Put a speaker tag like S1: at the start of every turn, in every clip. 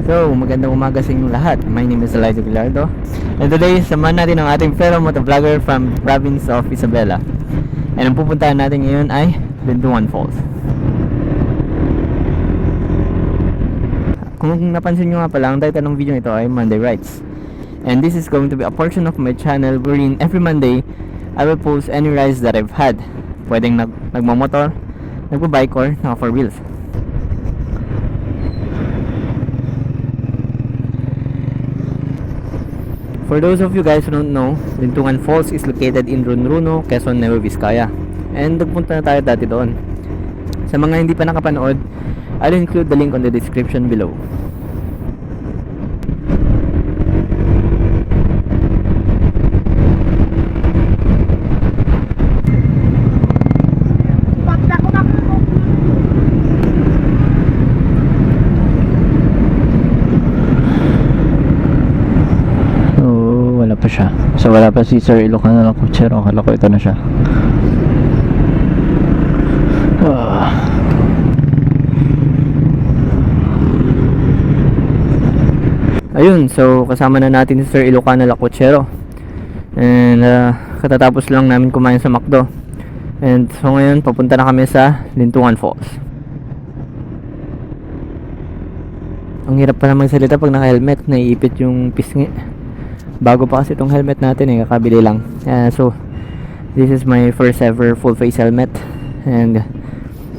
S1: So, magandang umaga sa inyong lahat. My name is Rizal. And today, samahan natin ang ating fellow motovlogger from province of Isabela. And ang pupuntahan natin ngayon ay Lintungan Falls. Kung napansin nyo nga pala, ang title ng video nito ay Monday Rides. And this is going to be a portion of my channel wherein every Monday, I will post any rides that I've had. Pwedeng nagmamotor, nagbabike, or naka 4 wheels. For those of you guys who don't know, Lintungan Falls is located in Runruno, Quezon, Nueva Vizcaya. And nagpunta na tayo dati doon. Sa mga hindi pa nakapanood, I'll include the link on the description below. Pa siya. So wala pa si Sir Ilocano ng kutsero. Akala ko ito na siya. Ayun, so kasama na natin si Sir Ilocano ng kutsero. And katatapos lang namin kumain sa McDo. And so ngayon papunta na kami sa Lintungan Falls. Ang hirap pala magsalita pag naka-helmet, naiipit yung pisngi. Bago pa kasi itong helmet natin kakabili lang. So this is my first ever full face helmet. And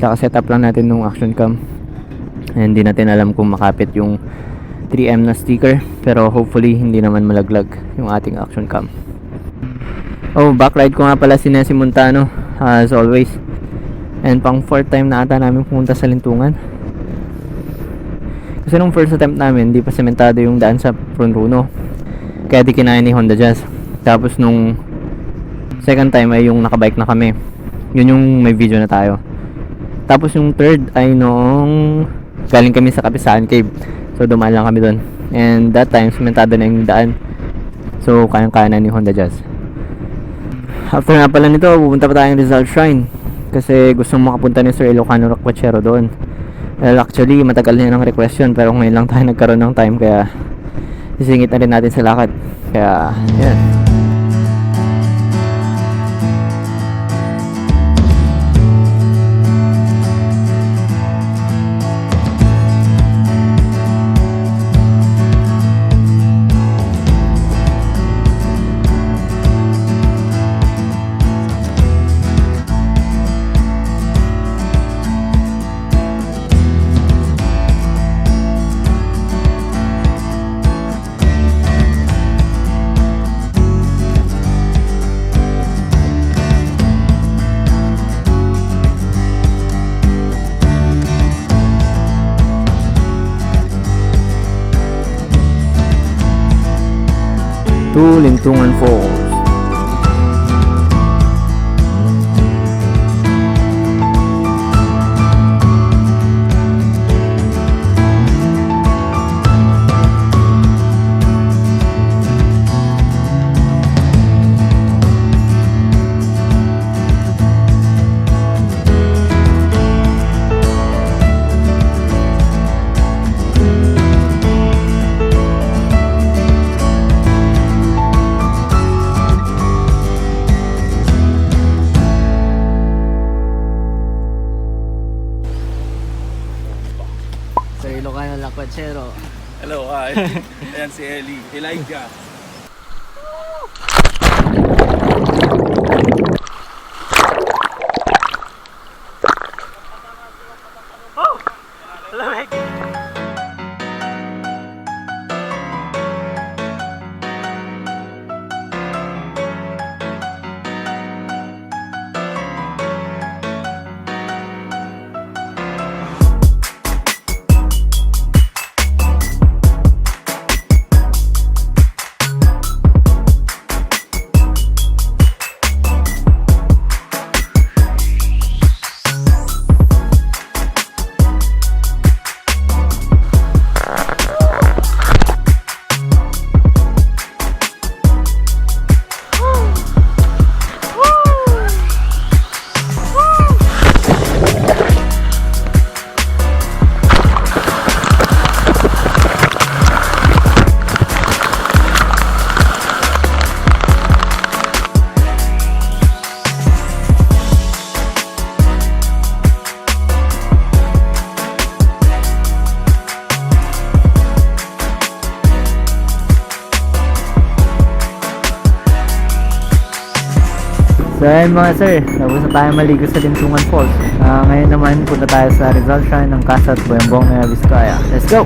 S1: kaka-set up lang natin nung action cam. And hindi natin alam kung makapit yung 3M na sticker. Pero hopefully hindi naman malaglag yung ating action cam. Oh, backride ko nga pala si Nessie Montano, as always. And pang 4th time na ata namin pumunta sa Lintungan. Kasi nung first attempt namin, hindi pa sementado yung daan sa Runruno, kaya di kinaya ni Honda Jazz. Tapos nung second time ay yung nakabike na kami. Yun yung may video na tayo. Tapos yung third ay noong galing kami sa Kapisaan Cave. So dumaan lang kami doon. And that time sementado na yung daan. So kayang-kaya na ni Honda Jazz. After nga pala nito, pupunta pa tayong Rizal Shrine. Kasi gustong makapunta ni Sir Ilocano Rakwachero doon. Well, actually matagal na ng request yun. Pero ngayon lang tayo nagkaroon ng time. Kaya isingit na rin natin sa lakad. Kaya, yan. To Lintungan Falls. Sir Ilocano Lakwachero.
S2: Hello, hi. Ayan si Ellie. Elijah.
S1: Oh! Lamig! ayan mga sir, tapos na tayo maligo sa Lintungan Falls. Ngayon naman punta tayo sa Rizal Shrine ng Casa at Buembong, Nueva Vizcaya. Let's go!